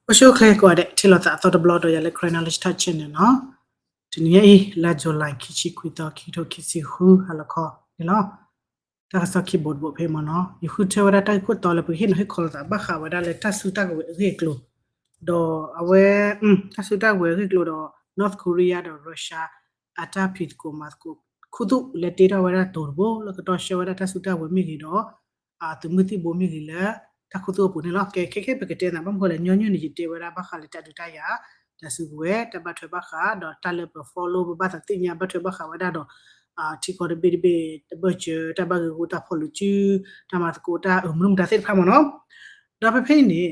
အိၣ်ဆူၣ်အိၣ်ချ့ကိးဂၤဒဲး ထံၣ်လိာ်သးအသီတဘျီဒီးယၤလၢ Karen Knowledge Talk Channel န့ၣ်လီၤ. တနံၤအံၤ လါ July ခံဆံခွံသီ ခံကထိခံဆံဃု ဟါလီၤခီန့ၣ်လီၤ. တၢ်ကစီၣ်ခံဘိတဘိဖဲမ့ၢ်နီၤ ယဃုထၢဝဲဒၣ်တၢ်ဂ့ၢ်ခိၣ်တီလၢပကဟ့ၣ်နီၤဟ့ၣ်ခီလိာ်သးဘၣ်ဃးဝဲဒၣ်လၢတၢ်စုတၢ်ကဝဲၤအဂ့ၢ်အကျိၤ ဒီးအဝဲ တၢ်စုတၢ်ကဝဲၤအဂ့ၢ်အကျိၤဒီး North Korea ဒီး Russia အတၢ်ဖံးသကိးမၤသကိး ခူသူၣ်လၢတ့ထီၣ်ဝဲဒၣ်တိၤတဘိ လၢကတီၢ်ဆှၢဝဲဒၣ်တၢ်စုတၢ်ကဝဲၤမ့ၢ်ဂ့ၤဒီး သုးမုၢ်သံၣ်ဘိမ့ၢ်ဂ့ၤလၢ တၢ်ခူသူၣ်အပူၤန့ၣ်လီၤ. ကဲ ခဲခဲပကတဲနၤ ဘၣ်မနုၤဃိလဲၣ် ညီနုၢ်န့ၣ် ယတဲဝဲဒၣ်ဘၣ်ဃးလၢတၢ်ဒုးတၢ်ယၤ တၢ်စုကဝဲၤ တၢ်ဘၣ်ထွဲဘၣ်ဃး ဒီးတၢ်လၢပ follow ပဘၣ်သးသ့ၣ်ညါဘၣ်ထွဲဘၣ်ဃးဝဲဒၣ်ဒီး ထံကီၢ်တဘ့ၣ်တဘ့ၣ်တဘၢၣ်စၢၤ တၢ်ဘၣ်ဂ့ၢ်ဂူတၢ်ဖီၣ်လိာ်စု တၢ်မၤသကိးတၢ်အၢမနုၤမတၤသ့ၣ်တဖၣ်မ့ၢ်နီၤ. ဒီးဖဲဖဲအံၤန့ၣ်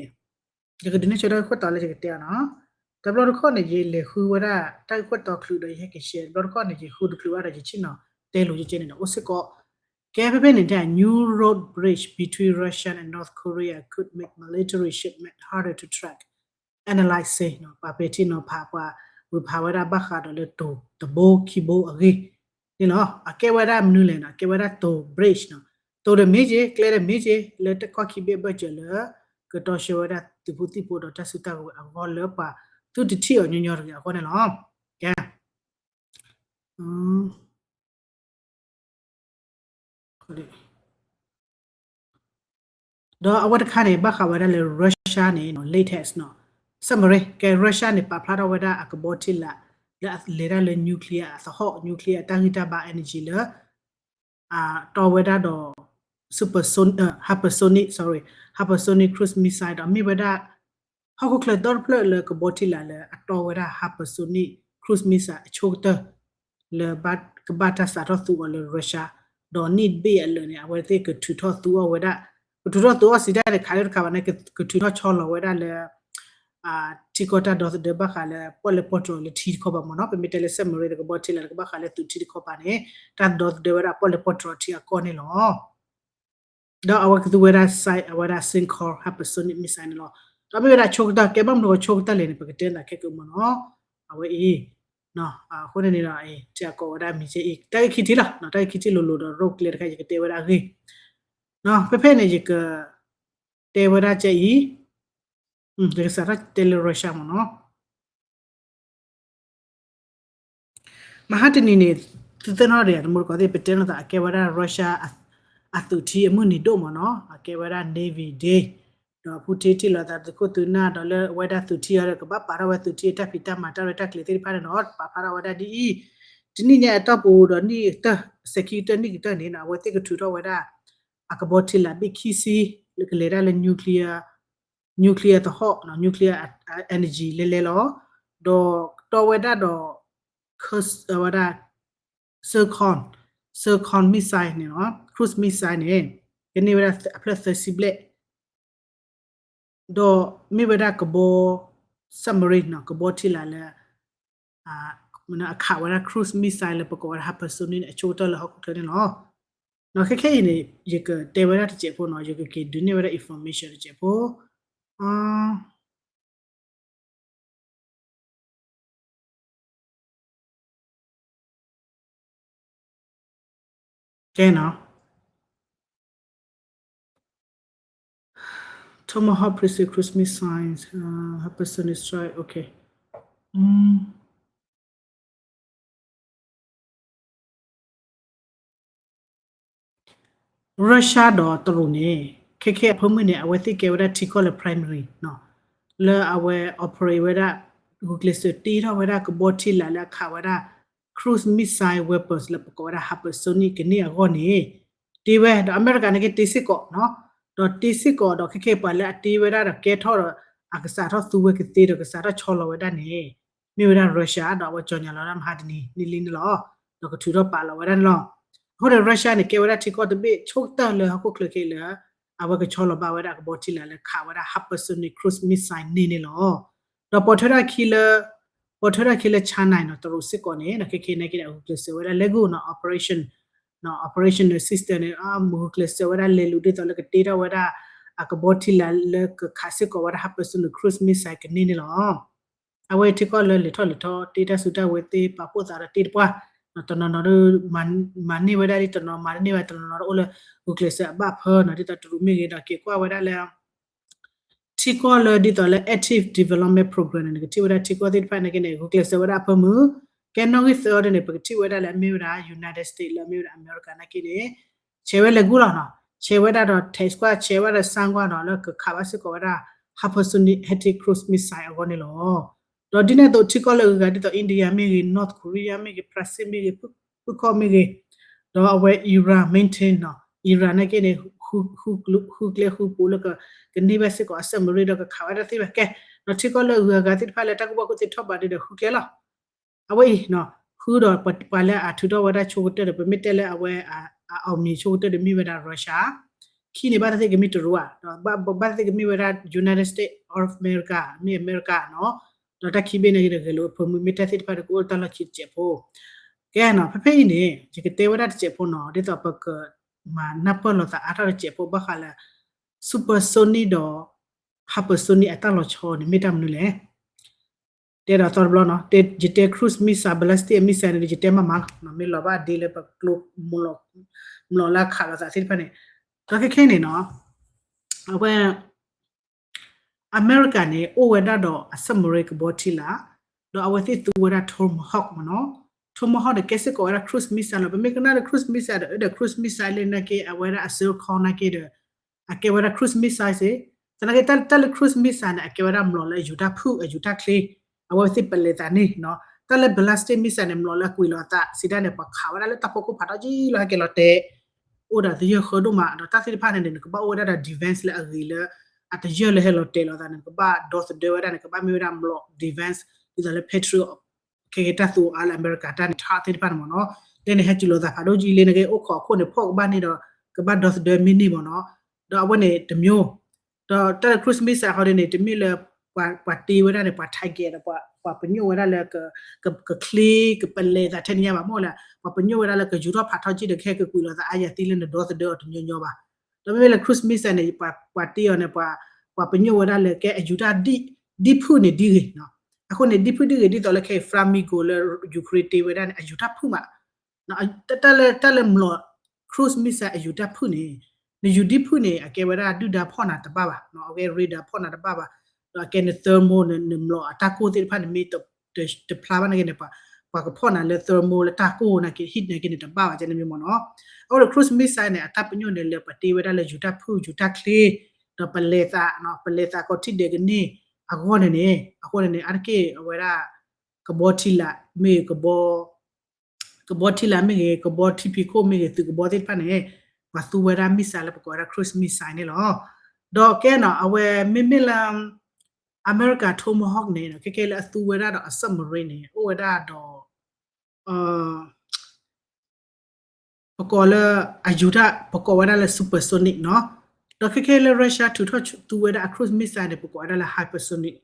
ယကဒုးနဲၣ်ဆၢတၢ်ဂ့ၢ်ခိၣ်တီလၢယကတဲအီၤနီၤ. တဘျီတခီၣ်န့ၣ် ယလဲၤဃုဝဲဒၣ်တၢ်ဂ့ၢ်ခိၣ်တီချုးဒီး ယဟဲက့ၤ share တဘျီတခီၣ်န့ၣ် ယဃုတချုးဘၣ်ဒီး ယဆ့ၣ်နီၤတဲလိာ်ယကဲန့ၣ်ဒီး အိၣ်စ့ၢ်ကီး ကဲဖဲဖဲန့ၣ် new road bridge between Russia and North Korea could make military shipment harder to track, analysts say နီၤ. ပှၤပဲာ်ထံနီၤဖး ပှၤဝေဖန်ဝဲဒၣ်ဘၣ်ဃးဒီးလၢတိၤတဘိခံဘိအဂ့ၢ်န့ၣ်လီၤ. အကဲဝဲဒၣ်မနုၤလဲၣ်နီၤ အကဲဝဲဒၣ်တိၤ bridge နီၤ. တိၤဒီးမ့ၢ်က့ၤ ကျဲဒီးမ့ၢ်က့ၤ လၢတၢ်ကီၢ်ခံဘ့ၣ်အဘၢၣ်စၢၤလၢ ကတီၢ်ဆှၢဝဲဒၣ်သုးဖိသံၣ်ဖိဒီးတၢ်စုတၢ်ကဝဲၤအဂီၢ်လၢပှၤသုတထံၣ်အီၤညီညီတဂ့ၤအဂီၢ်န့ၣ်လီၤ. ကဲ ဒီးအဝဲတခါန့ၣ် ဘၣ်ဃးဝဲဒၣ်လၢ Russia န့ၣ် latest နီၤ submarine ကဲ Russia န့ၣ် ပာ်ဖျါထီၣ်ဝဲဒၣ်အကဘီထံလာ် လၢအလဲၤတၢ်လၢ nuclear အသဟီၣ် nuclear တၢ်ဂံၢ်တၢ်ဘါ energy လၢ တီဝဲဒၣ်ဒီး super hypersonic sorry hypersonic cruise missile ဒီးမ့ၢ်ဝဲဒၣ် ဟီၣ်ခိၣ်ချၢဒီတဖျၢၣ်လၢကဘီထံလာ်လၢအတီဝဲဒၣ် hypersonic cruise missile အဆိကတၢၢ် လၢကဘၣ်တၢ်စးထီၣ်သူအီၤလၢ Russia ဒီးနံၣ်တဘ့ၣ်အလၢာ်န့ၣ် အဝဲသ့ၣ်ကထုးထီၣ်သူအီၤဝဲဒၣ် ကထုးထီၣ်သူအီၤစံးဒၣ်န့ၣ် ခးလၢတခါဘၣ်န့ၣ် ကထုးထီၣ်ဆီလီၤဝဲဒၣ်လၢ ထံကီၢ်တၢ်ဒီသဒၢဘၣ်ဃးလၢပီၣ်လဲၣ်ပီၣ်တြီၤလၢထံတခီပၤမ့ၢ်နီၤ ပမ့ၢ်တဲလၢ submarine ဒီးကဘီထံလာ်လၢကဘၣ်ဃးလၢသုးထံတခီပၤန့ၣ် တၢ်ဒီသဒၢဝဲဒၣ်ပီၣ်လဲၣ်ပီၣ်တြီၤထံအကီၢ်န့ၣ်လီၤ. ဒီးအဝဲကသူဝဲဒၣ် site အဝဲဒၣ် Sinkhor hypersonic missile န့ၣ်လီၤ. ဒီးမ့ၢ်ဝဲဒၣ်ဆိကတၢၢ် ကဲဘၣ်မနုၤအဆိကတၢၢ်လဲၣ်န့ၣ် ပကတဲသးခဲကမ့ၢ်နီၤ အဝဲအံၤ အဃိန့ၣ်န့ၣ်ဒီး ထံအကိးဝဲဒၣ်မံၤကဲအံၤ တၢ်ဂ့ၢ်ခံထံၣ်လီၤ တၢ်ဂ့ၢ်ခံထံၣ်လိၤလိၤဒီး ရိၣ်ကျဲတခါ ယကတဲဝဲဒၣ်အဂ့ၢ် ဖဲဖဲန့ၣ် ယက တဲဝဲဒၣ်ကဲအံၤ ယကစးထီၣ်တဲလၢ Russia မ့ၢ်နီၤ မဟါတနံၤန့ၣ် သုသ့ၣ်နီၣ်ဒံး တမူတကိးသ့ၣ် ပတဲလိာ်သးအကဲဝဲဒၣ် Russia အသုးထံအမုၢ်နံၤဒိၣ်မ့ၢ်နီၤ အကဲဝဲဒၣ် Navy Day ဒီး Putin ထံၣ်လိာ်သးသုးခိၣ်သုးနၢ်ဒီးလၢအဝဲဒၣ်သုးထံအီၤဒီး ကဘၣ်ပာ်ထီၣ်ဝဲသုးထံအတၢ်ဖံးတၢ်မၤတၢ်ရဲၣ်တၢ်ကျဲၤသ့ၣ်တဖၣ်န့ၣ်ဒီး ပာ်ဖျါထီၣ်ဝဲဒၣ်ဒ်အံၤ တနံၣ်ညါအတီၢ်ပူၤဒီးနံၣ်ကတၢၢ် စဲးခံကတၢၢ်နံၣ်ကတၢၢ်န့ၣ် အဝဲသ့ၣ်ကထုးထီၣ်ဝဲဒၣ် အကဘီထံလာ်ဘ့ၣ်ခံဆံ လၢကလဲၤဒၣ်လၢ nuclear nuclear သဟီၣ် nuclear energy လဲၤလဲၤလီၤ ဒီးတီဝဲဒၣ်ဒီး ဝဲဒၣ် Zircon Zircon missile န့ၣ်လီၤ cruise missile န့ၣ် ကန့ၢ်ဝဲဒၣ်အဖျၢၣ်သၢဆံဘျဲၣ် ဒီးမ့ၢ်ဝဲဒၣ်ကဘီ submarine နီၤ ကဘီထံလာ်လၢ အခးဝဲဒၣ် cruise missile လၢပကိးဝဲဒၣ် hypersonic န့ၣ် အဆိကတၢၢ်လၢဟီၣ်ခိၣ်ချၢန့ၣ်လီၤ. ဒီးခဲခဲအံၤန့ၣ် ယကတဲဝဲဒၣ်တစဲးဖိနီၤ ယကက့ၤဒုးနဲၣ်ဝဲဒၣ် information တစဲးဖိ ကဲနီၤ Tomahawk precision cruise missiles, uh, hypersonic strike, okay. Russia ဒီးတရူးန့ၣ် ခဲခဲအဖၢမုၢ်န့ၣ် အဝဲသ့ၣ်ကဲဝဲဒၣ်ထံကီၢ်လၢ primary နီၤ လၢအဝဲ operate ဝဲဒၣ် ဂုာ်ကျဲးစၢးတ့ထီၣ်ဝဲဒၣ်ကဘီထံလာ်လၢအခးဝဲဒၣ် cruise missile weapons လၢပကိးဝဲဒၣ် hypersonic ကန့ၢ်အဂီၢ်န့ၣ် တ့ဝဲ ဒီးအမဲရကၤန့ၣ်က့တ့စ့ၢ်ကီးနီၤ ဒီးတ့စ့ၢ်ကီးဒီးခဲခဲပှၤလၢအတ့ဝဲဒၣ်ဒီးကဲထီၣ်ဒီး အကစးထီၣ်သူဝဲကသ့ဒီးကစးထီၣ်ဆီလီၤဝဲဒၣ်န့ၣ် မ့ၢ်ဝဲဒၣ် Russia ဒီးအဝဲကၠီညါလီၤဒၣ်မဟါတနံၤ နံၤလံန့ၣ်လီၤ ဒီးကထုးထီၣ်ပာ်လီၤဝဲဒၣ်န့ၣ်လီၤ. အဃိန့ၣ် Russia န့ၣ် ကဲဝဲဒၣ်ထံကီၢ်တဘ့ၣ်ဆိကတၢၢ်လၢဟီၣ်ခိၣ်ချၢခဲအံၤလၢ အဝဲကဆီလီၤဘၣ်ဝဲဒၣ်ကဘီထံလာ်လၢခးဝဲဒၣ် hypersonic cruise missile န့ၣ်န့ၣ်လီၤ. ဒီးပိာ်ထွဲထီၣ်ခံလၢ ပိာ်ထွဲထီၣ်ခံလၢ China နီၤ တရူးစ့ၢ်ကီးန့ၣ် ခဲခဲန့ၣ်က့ဒီး ဂုာ်ကျဲးစၢးဝဲဒၣ်လဲၤဂိၢ်နီၤ operation နီၤ operational system န့ၣ် မုၢ်ဂုာ်ကျဲးစၢးဝဲဒၣ်လဲၤလူၤဒ်သိးလၢကတ့ထီၣ်ဝဲဒၣ် အကဘီထံလာ်လၢကခးစ့ၢ်ကီးဝဲဒၣ် hypersonic cruise missile ကန့ၢ်န့ၣ်လီၤ. အဝဲထံကီၢ်လၢလဲၤထီၣ်လဲၤထီ တ့တၢ်စုတၢ်ဝဲသ့ၣ် ပာ်ဖှိၣ်သးဒီးတ့တပှၢ် တနီၤနီၤဒီး မၤန့ၢ်ဝဲဒၣ်လံ တနီၤမၤတန့ၢ်ဘၣ် တနီၤနီၤဒီးအိၣ်လၢ ဂုာ်ကျဲးစၢးအဘၣ်ဖၢနီၤ ဒ်သိးတရူးမ့ၢ်ဂ့ၤဒီးက့ၤကွၢ်ဝဲဒၣ်လၢ ထံကီၢ်လၢဒ်သိးလၢ Active Development Program န့ၣ် နကထံၣ်ဝဲဒၣ်ထံကီၢ်သ့ၣ်တဖၣ်နာ်က့န့ၣ် ဂုာ်ကျဲးစၢးဝဲဒၣ်အဖၢမုၢ်, ကဲနီၣ်ဂံၢ်သၢအီၤဒ်န့ၣ် ပကထံၣ်ဝဲဒၣ်လၢအမ့ၢ်ဝဲဒၣ် United States လၢအမ့ၢ်ဝဲဒၣ်အမဲရကၤနာ်က့န့ၣ် ဆဲးဝဲလဲၤကူၣ်လီၤနီၤ, ဆဲးဝဲဒၣ်ဒီး test squad ဆဲးဝဲဒၣ်ဒီး စၣ်ကွၢ်နီၤ လၢကခးဘၣ်စ့ၢ်ကီးဝဲဒၣ် hypersonic anti-cruise missile အဂီၢ်န့ၣ်လီၤ. ဒီးဒ်န့ၣ်အသိးထံကီၢ်လၢအဂၤဒ်သိး India မ့ၢ်ဂ့ၤ, North Korea မ့ၢ်ဂ့ၤ, Brazil မ့ၢ်ဂ့ၤ, ဒီးအဝဲ Iran မ့ၢ်ဂ့ၤနီၤ, Iran နာ်က့န့ၣ် ဃုကျဲဃုပူၤလၢက ကန့ၢ်ဘၣ်စ့ၢ်ကီးအ submarine ဒီးကခးဝဲဒၣ်သ့ၣ်ဘၣ်ကဲ, ဒီးထံကီၢ်လၢအဂၤအဂၤသ့ၣ်တဖၣ်လၢတၢ်ကူၣ်ဘၣ်ကူၣ်သ့ထီၣ်ဘးဒ်ဒီးဃုကျဲလီၤ. အဝဲအံၤ ဃုဒီးပှၤလၢအထုးထီၣ်ဝဲဒၣ်ဆိကတၢၢ်ဒီး ပမ့ၢ်တဲလၢအဝဲ အ အောင်မြင် ဆိကတၢၢ်ဒီးမ့ၢ်ဝဲဒၣ် Russia, ခံန့ၣ် ဘၣ်သ့ၣ်သ့ၣ်ကမ့ၢ်တရူးဧါ, ဒီးဘၣ်သ့ၣ်သ့ၣ်ကမ့ၢ်ဝဲဒၣ် United States of America မ့ၢ်အမဲရကၤနီၤ, ဒီးတၢ်ခံဘ့ၣ်နာ်က့ဒီး ဂဲၤလိာ်အဖၢမုၢ်မ့ၢ်တၢ်သ့ၣ်တဖၣ်ဒီး ကအိၣ်တၢ်လီၢ်ခံတစဲးဖိ, ကဲနီၤ ဖဲဖဲအံၤန့ၣ် ယကတဲဝဲဒၣ်တစဲးဖိနီၤ ဒ်သိးပကမၤနၢ်ပၢၢ်လိာ်သးအါထီၣ်တစဲးဖိဘၣ်ဃးလၢ supersonic ဒီး hypersonic အတၢ်လီၤဆီန့ၣ် မ့ၢ်တၢ်မနုၤလဲၣ်. တဲဒီးသီတဘျီနီၤ, ယတဲ cruise missile, ballistic missile န့ၣ် ယတဲမးမးလီၤ, မ့ၢ်လီၤဘၣ်ဒ့လၢပကျိ မျိာ်လီၤလၢအခးလိာ်သးသ့ၣ်တဖၣ်န့ၣ်, ဒီးခဲခဲန့ၣ်နီၤ, အဝဲ အမဲရကၤန့ၣ် အိၣ်ဝဲဒၣ်ဒီးအ submarine ကဘီထံလာ်, ဒီးအဝဲသ့ၣ်သူဝဲဒၣ် Tomahawk မ့ၢ်နီၤ, Tomahawk ဒီးကဲစ့ၢ်ကီးဝဲဒၣ် cruise missile လီၤ. ပမ့ၢ်ကနၣ်ဒီး cruise missile ဒီး အဒီး cruise missile လၢနာ်က့ အဝဲဒၣ်အ Zircon နာ်က့ဒီး အကဲဝဲဒၣ် cruise missile စ့ၢ်, သနာ်က့တၢ်လၢ cruise missile န့ၣ် အကဲဝဲဒၣ်မျိာ်လၢအယူၤတၢ်ဖုၣ် အယူၤတၢ်ချ့, အဝဲသ့ၣ်ပလဲၤသးန့ၣ်နီၤ, တၢ်လၢ ballistic missile န့ၣ် မျိာ်လၢအကွံာ်လီၤအသး စံးဒၣ်န့ၣ် ပှၤခးဝဲဒၣ်လၢတၢ်ဖီခိၣ်ဖးထီၣ်ကံလီၤ ဟဲက့ၤလီၤတဲာ် အိၣ်ဒီးတယၢၢ်ဃၢဒိၣ်မး, ဒီးတၢ်သ့ၣ်တဖၣ်န့ၣ်န့ၣ် နကဘၣ်အိၣ်ဝဲဒၣ်ဒီး defense လၢအဂ့ၤလၢ အတယၢၢ်လၢဟဲလီၤတဲာ်လီၤသးန့ၣ် နကဘၣ်ဒီသဒၢဝဲဒၣ်န့ၣ် ကဘၣ်မ့ၢ်ဝဲဒၣ်မျိာ် defense ဒ်သိးလၢ Patriot ခဲကဲတၢ်သူအါလၢအမဲရကၤတၢ်န့ၣ် ထးသ့ၣ်တဖၣ်န့ၣ်မ့ၢ်နီၤ, လၢန့ၣ်ဟဲစူၤလိာ်သးဖးဒိၣ်ကံလၢနာ်က့ အိၣ်ခိးအခိၣ်န့ၣ် ဖီၣ်ကဘၣ်န့ၣ်ဒီး ကဘၣ်ဒီသဒၢမ့ၢ်န့ၢ်မ့ၢ်နီၤ, ဒီးအဝဲန့ၣ်တမျိး ဒီးတၢ်လၢ cruise missile ဟီဒ်န့ၣ် တမ့ၢ်လၢ ပှၤတ့ဝဲဒၣ်န့ၣ် ပှၤ target ဒီး ပှၤပညိၣ်ဝဲဒၣ်လၢ က ကချ့ ကပလဲၤသးထဲန့ၣ်ညါဘၣ်မ့ၢ်လၢ ပှၤပညိၣ်ဝဲဒၣ်လၢကယူၤထီၣ်ဖးထီၣ်ကံဒီး ကဟဲကကွံာ်လိာ်သးအါယၤသံလၢနဒီသဒၢအီၤတမျိးညီဘၣ်, ဒီးမ့မ့ၢ်လၢ cruise missile န့ၣ် ပှၤတ့အီၤန့ၣ် ပှၤပညိၣ်ဝဲဒၣ်လၢကဲအယူၤတၢ် ဒံၣ်ဖုၣ်န့ၣ်ဒ်ဂ့ၤနီၤ, အဃိန့ၣ် ဒံၣ်ဖုၣ်ဒ်ဂ့ၤ ဒ်သိးလၢခဲအံၤ Flamingo လၢ Ukraine တ့ဝဲဒၣ်န့ၣ် အယူၤတၢ်ဖုၣ်မး တၢ်လၢ တၢ်လၢမျိာ် cruise missile အယူၤတၢ်ဖုၣ်န့ၣ် နယူၤဒံၣ်ဖုၣ်န့ၣ် အကဲဝဲဒၣ်ဒုၣ်ဒါဖီၣ်နၤတဘၣ်ဘၣ်, အဝဲ radar ဖီၣ်နၤတဘၣ်ဘၣ်, ဒီးအကဲန thermal န့ၣ် နမျိာ်အတၢ်ကိၢ်သ့ၣ်တဖၣ်န့ၣ်မ့ၢ်တဖျါဘၣ်နာ်က့န့ၣ် ပှၤကဖီၣ်နၤလၢ thermal လၢတၢ်ကိၢ်နာ်က့ heat နာ်က့န့ၣ် တဘၣ်ဘၣ်ကဲန့ၣ်မ့ၢ်မ့ၢ်နီၤ, အဃိဒီး cruise missile န့ၣ် အတၢ်ပညိၣ်န့ၣ်လၢပှၤတ့ဝဲဒၣ်လၢယူၤတၢ်ဖုၣ် ယူၤတၢ်ချ့ ဒီးပလဲၤသး ပလဲၤသးကီးထံၣ်ဒဲးကန့ၢ်အဂီၢ်န့ၣ်န့ၣ် အဃိန့ၣ်န့ၣ် အါတက့ၢ်အဝဲဒၣ် ကဘီထံလာ်မ့ၢ်ဂ့ၤ ကဘီ ကဘီထံလာ်မ့ၢ်ဂ့ၤ ကဘီထံဖံးခိၣ်မ့ၢ်ဂ့ၤ သုးကဘီသ့ၣ်တဖၣ်န့ၣ် ပှၤသူဝဲဒၣ် missile လၢပကိးဝဲဒၣ် cruise missile န့ၣ်လီၤ. ဒီးကဲနီၤ အဝဲမ့မ့ၢ်လၢ အမဲရကၤ Tomahawk န့ၣ် ခဲကဲလၢအသူဝဲဒၣ်ဒီးအ submarine န့ၣ် အိၣ်ဝဲဒၣ်ဒီး ပကိးလၢ အယူၤတၢ် ပကိးဝဲဒၣ်လၢ supersonic နီၤ. ဒီးခဲခဲလၢ Russia ထုးထီၣ်သူဝဲဒၣ်အ cruise missile န့ၣ် ပကိးဝဲဒၣ်လၢ hypersonic.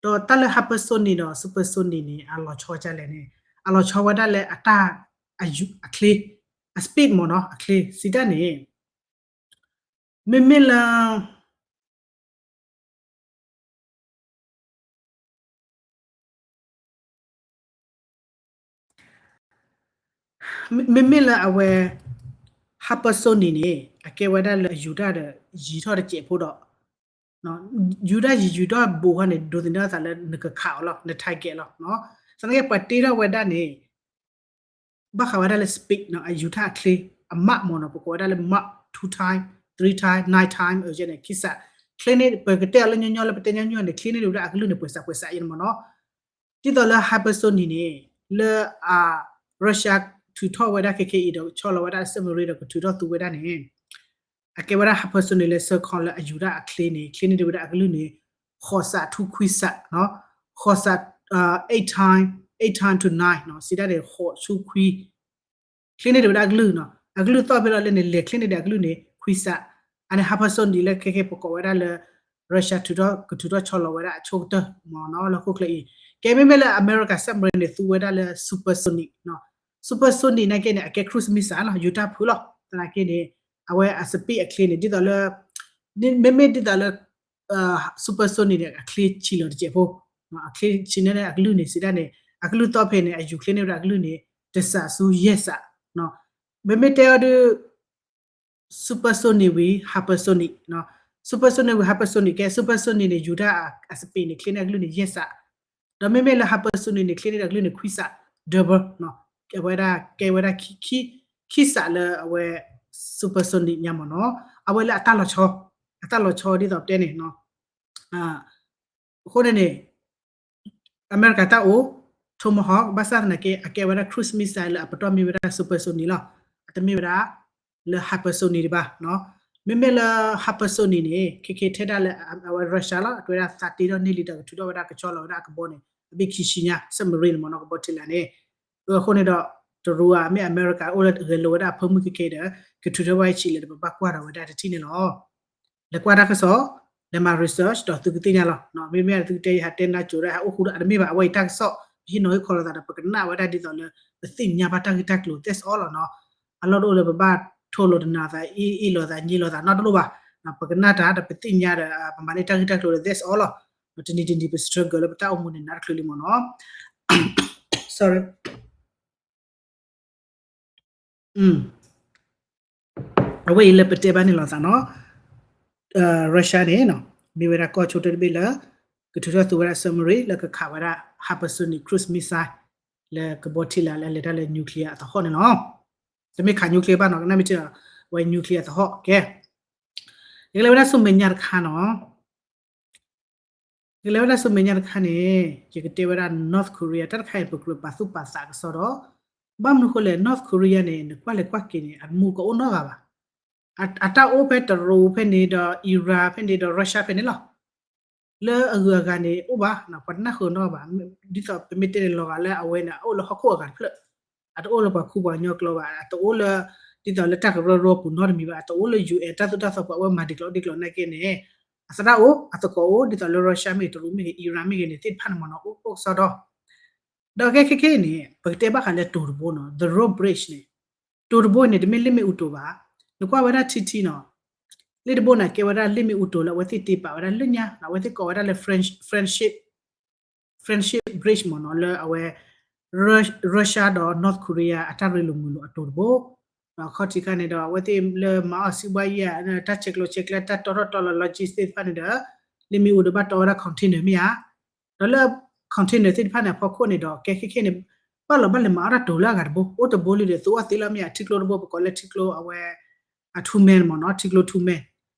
ဒီးတၢ်လၢ hypersonic ဒီး supersonic န့ၣ် အလီၤဆီဒ်လဲၣ်န့ၣ် အလီၤဆီဝဲဒၣ်လၢအတၢ် အယူၤ အချ့ အ speed မ့ၢ်နီၤ အချ့ စံးတၢ်န့ၣ် မ့မ့ၢ်လၢ မ့မ့ၢ်လၢအဝဲ hypersonic န့ၣ် အကဲဝဲဒၣ်လၢအယူၤတၢ်ဒီး ယံၤထီၣ်တစဲးဖိဒီး ယူၤတၢ်ယံၤယူၤထီၣ်ဘူးခီန့ၣ် ဒိးသန့ၤအသးလၢနကခးအီၤလီၤ န target လီၤ. သနာ်က့ပှၤတ့ထီၣ်ဝဲဒၣ်န့ၣ် ဘၣ်ဃးဝဲဒၣ်လၢ speed နီၤ အယူၤတၢ်အချ့ အ Mach မ့ၢ်နီၤ ပကိးဝဲဒၣ်လၢ Mach two time, three time, nine time အန့ၣ် ခံစး ချ့န့ၣ် ပကတဲအီၤလၢညီညီလၢပတဲညီညီန့ၣ် ချ့န့ၣ်ဒ်ဝဲဒၣ်အကလုၢ်န့ၣ် ပှဲၤစးပှဲၤစးအံၤန့ၣ်မ့ၢ်နီၤ. ဒ်သိးလၢ hypersonic န့ၣ် လၢအ Russia ထုးထီၣ်ဝဲဒၣ်ခဲခဲအံၤဒီး ဆီလီၤဝဲဒၣ် submarine ဒီးကထုးထီၣ်သူဝဲဒၣ်န့ၣ် အကဲဝဲဒၣ် hypersonic လၢ Zircon လၢအယူၤတၢ်အချ့န့ၣ် ချ့န့ၣ်ဒ်ဝဲဒၣ်အကလုၢ်န့ၣ် ဃိးစးထူခွံစး ဃိးစး eight time, eight time to nine စံးတၢ်န့ၣ် ဃိးဆူခွံ ချ့န့ၣ်ဒ်ဝဲဒၣ်အကလုၢ်နီၤ အကလုၢ်သီၣ်ဖဲလီၤလၢန့ၣ် လဲၤချ့န့ၣ်ဒီးအကလုၢ်န့ၣ် ခွံစး အန့ၣ် hypersonic လၢခဲခဲပကိးဝဲဒၣ်လၢ Russia ထုးထီၣ် ကထုးထီၣ်ဆီလီၤဝဲဒၣ်အဆိကတၢၢ်မ့ၢ်နီၤ လၢဟီၣ်ခိၣ်ချၢအံၤ ကဲမ့မ့ၢ်လၢ America submarine န့ၣ် သူဝဲဒၣ်လၢ supersonic နီၤ supersonic နာ်က့န့ၣ် အကဲ cruise missile လီၤ ယူၤတၢ်ဖုၣ်လီၤ သနာ်က့န့ၣ် အဝဲအ speed အချ့န့ၣ် ဒ်သိးလၢ မ့မ့ၢ်ဒ်သိးလၢ supersonic န့ၣ် အချ့ဆံးလီၤတစဲးဖိ အချ့ဆံးန့ၣ်အကလုၢ်န့ၣ် စံးတၢ်န့ၣ် အကလုၢ်သီၣ်ဖဲန့ၣ် အယူၤချ့န့ၣ်ဝဲဒၣ်အကလုၢ်န့ၣ် တစးဆူယဲၢ်စး မ့မ့ၢ်တဲအီၤဒ် supersonic ဝံၤ hypersonic နီၤ supersonic with hypersonic ကဲ supersonic န့ၣ် ယူၤတၢ်အ speed န့ၣ် ချ့န့ၢ်အကလုၢ်န့ၣ် ယဲၢ်စး, ဒီးမ့မ့ၢ်လၢ hypersonic န့ၣ် ချ့န့ၢ်အကလုၢ်န့ၣ် ခွံစး double အဝဲဒၣ်ကဲဝဲဒၣ် ခံစးလၢအဝဲ supersonic ညါမ့ၢ်နီၤ, အဝဲလၢအတၢ်လီၤဆီ, အတၢ်လီၤဆီဒ်သိးပတဲန့ၣ် အဃိန့ၣ်န့ၣ် အမဲရကၤတၢ်အိၣ် Tomahawk ဘၣ်ဆၣ်သနာ်က့ အကဲဝဲဒၣ် cruise missile လၢအပတီၢ်မ့ၢ်ဝဲဒၣ် supersonic လီၤ. အတမ့ၢ်ဝဲဒၣ်လၢ hypersonic ဒံးဘၣ်. မ့မ့ၢ်လၢ hypersonic န့ၣ် ခဲခဲထဲဒၣ်လၢအဝဲ Russia လီၤ အကဲဝဲဒၣ်သးတ့ထီၣ်န့ၢ်လံဒီးကထုးထီၣ်ဝဲဒၣ်ကဆီလီၤဝဲဒၣ်အကဘီန့ၣ် အဘ့ၣ်ခံဆံညါ submarine မ့ၢ်နီၤ ကဘီထံလာ်န့ၣ်. အဃိန့ၣ်ဒီး တရူးဧါ မ့ၢ်အမဲရကၤအိၣ်လၢဂဲၤလိာ်ဝဲဒၣ်အဖၢမုၢ်ခဲခဲဒီး ကထုးထီၣ်ဝဲဆံးလဲၣ်ဒီး ပဘၣ်ကွၢ်ဒီးဝဲဒၣ်တထံၣ်န့ၣ်လီၤ. လဲၤကွၢ်တၢ်ကစီၣ်, လဲၤမၤ research ဒီးသုကသ့ၣ်ညါလီၤ. မ့မ့ၢ်သုကတဲယဟးတဲနါစိၤဒီး ဟးအိၣ်ဃူဒီးအတမ့ၢ်ဘၣ်, အဝဲအံၤတၢ်ကစီၣ် ပဟ့ၣ်နီၤဟ့ၣ်ခီလိာ်သးဒီး ပကနၣ်ဝဲဒၣ်ဒ်သိးလၢ ပသ့ၣ်ညါဘၣ်တၢ်ဂ့ၢ်တၢ်ကျိၤ that's all လီၤနီၤ. အလီၢ်တအိၣ်လၢပဘၣ်ထိၣ်လိာ်တနၤသး အ့ၣ်လိာ်သး ညံလိာ်သးနီတလိၣ်ဘၣ်. ပကနၣ်တၢ်ဒီးပသ့ၣ်ညါဒီး ပမၤန့ၢ်တၢ်ဂ့ၢ်တၢ်ကျိၤဒီး that's all လီၤ. တနံၤတနံၤပ struggle လၢပတၢ်အိၣ်မူန့ၣ် နးတချုးလံမ့ၢ်နီၤ sorry အဝဲအံၤလၢပတဲဘၣ်န့ၣ်လိာ်သးနီၤ, Russia န့ၣ် မ့ၢ်ဝဲဒၣ်ကီၢ်ဆိတဘ့ၣ်လၢ ကထုးထီၣ်သူဝဲဒၣ် submarine လၢကခးဝဲဒၣ် hypersonic cruise missile လၢကဘီထံလာ်လၢအလဲၤတၢ်လၢ nuclear အသဟီၣ်န့ၣ်လီၤ. တမ့ၢ်ခး nuclear ဘၣ်နီၤ, ကနၣ်မ့ၢ်ထံၣ်ဒီး ဝဲ nuclear အသဟီၣ်ကဲ ယကလဲၤဝဲဒၣ်ဆူမဲာ်ညါတခါနီၤ ယကလဲၤဝဲဒၣ်ဆူမဲာ်ညါတခါန့ၣ် ယကတဲဝဲဒၣ် North Korea တၢ်တခါအံၤ ပကြၢးပာ်သူၣ်ပာ်သးကစီဒီး ဘၣ်မနုၤဃိလဲၣ် North Korea န့ၣ် နကွၢ်လဲၤကွၢ်က့ၤန့ၣ် အမူကအိၣ်နီတဂၤဘၣ်. အတၢ်အိၣ်ဖဲတရူးဖဲန့ၣ်ဒီး Iran ဖဲန့ၣ်ဒီး Russia ဖဲန့ၣ်လီၤ. လၢအဂုၤအဂၤန့ၣ် အိၣ်ဘၣ် ပှၤတနၢ်ဃုာ်နီတဂၤဘၣ်. ဒ်သိးပမ့ၢ်တဲန့ၣ်လီၤဂာ်လၢအဝဲန့ၣ် အအိၣ်လၢဟီၣ်ခိၣ်အဂၤတဖျၢၣ်, အတအိၣ်လၢပှၤခူပှၤကညီကျိာ်ဘၣ်, အတအိၣ်လၢ ဒ်သိးလၢတၢ်ကရၢကရိပူၤနီတမံၤဘၣ်, အတအိၣ်လၢ UN တၢ်သိၣ်တၢ်သီပှၤအဝဲမၤဒံးကျိာ်ဒံးကျိာ်နာ်က့န့ၣ် အသရၣ်အိၣ် အသကိးအိၣ် ဒ်သိးလၢ Russia မ့ၢ်ဂ့ၤ တရူးမ့ၢ်ဂ့ၤ Iran မ့ၢ်ဂ့ၤန့ၣ် သ့ၣ်တဖၣ်န့ၣ်မ့ၢ်နီၤ အိၣ်အိၣ်ကစီဒီး ဒီးခဲခဲခဲအံၤန့ၣ် ပကတဲဘၣ်ဃးလၢတိၤတဘိနီၤ The Road Bridge န့ၣ်, တိၤတဘိန့ၣ် တမ့ၢ်လ့ၣ်မ့ၣ်အူတိၤဘၣ်. နကွၢ်ဝဲဒၣ်ထံထံနီၤ, လ့ၣ်တဘိန့ၣ် ကဲဝဲဒၣ်လ့ၣ်မ့ၣ်အူတိၤလၢအဝဲသ့ၣ်တ့ပာ်ဝဲဒၣ်လၢညါနီၤ, အဝဲသ့ၣ်ကိးဝဲဒၣ်လၢ Friendship, Friendship Bridge မ့ၢ်နီၤ လၢအဝဲ Russia ဒီး North Korea အတၢ်ရ့လိာ်မုာ်လိာ်အတိၤတဘိ အခီၣ်ထံးခါန့ၣ်ဒီး အဝဲသ့ၣ်လၢမၤအီၣ်စံးဘှါယဲၢ် တၢ်ဆဲးကျိးဆဲးကျၢ တၢ်တီထီၣ်တီလီၤ logistics သ့ၣ်တဖၣ်န့ၣ်ဒီး လ့ၣ်မ့ၣ်အူဒီးဘၣ်တီဝဲဒၣ် container မ့ၢ်ဧါ. ဒီးလၢ container သ့ၣ်တဖၣ်န့ၣ် အဖီခိၣ်န့ၣ်ဒီး ကဲခဲခဲန့ၣ် ဘၣ်လီၤဘၣ်လဲၤမၤအီၣ်တၢ်တိၤလၢအဂၤတဘိ အိၣ်တဘိလံဒီး သူအီၣ်သ့လီၤမ့ၢ်ဧါ ထံကျိတဘိ ပကိးလၢထံကျိအဝဲ အထူမဲမ့ၢ်နီၤ ထံကျိထူမဲ